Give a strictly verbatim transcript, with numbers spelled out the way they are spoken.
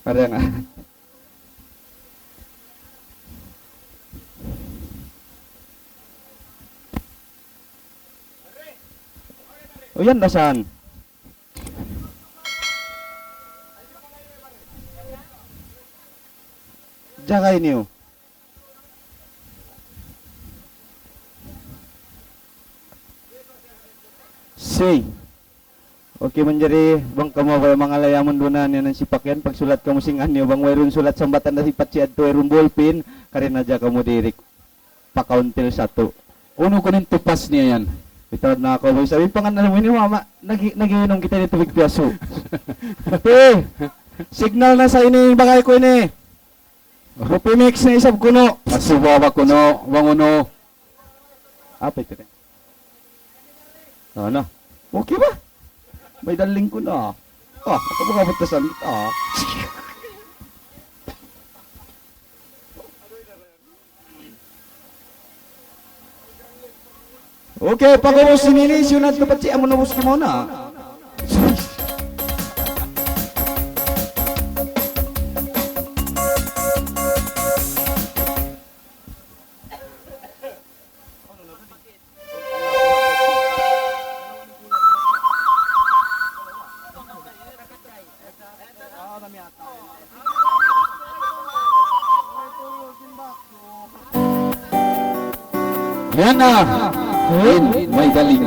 Karang. O yan, nasaan? Jagay niyu. Say. Okay, manjari, bang kamu ba manga layamun duun na yan in sipak yan, pagsulat kamu sin ngan niyu, bang wayruun sulat sambatan na sipat si adtu, wayruun ballpen, kari na hadja kamu diri. Pakauntil satu. Unu kunu' in tupas niya yan? Bitaw na aku, boy. Sabi pa nga na ini, mama, nag-, nag-iinom kita ini tubig piyasu. Ate, signal na sa ini, bagay ku ini. Coffee mix na isab kunu'. Asuba ba kunu', bang unu? Apa itu? Ano? Okay ba? May daling ko na. Ah, ako mga batasan. Ah. Okay, pag-ubus ini, siyunat na pa siya, amun ubus kamu na. Yan na. Yan, may galing.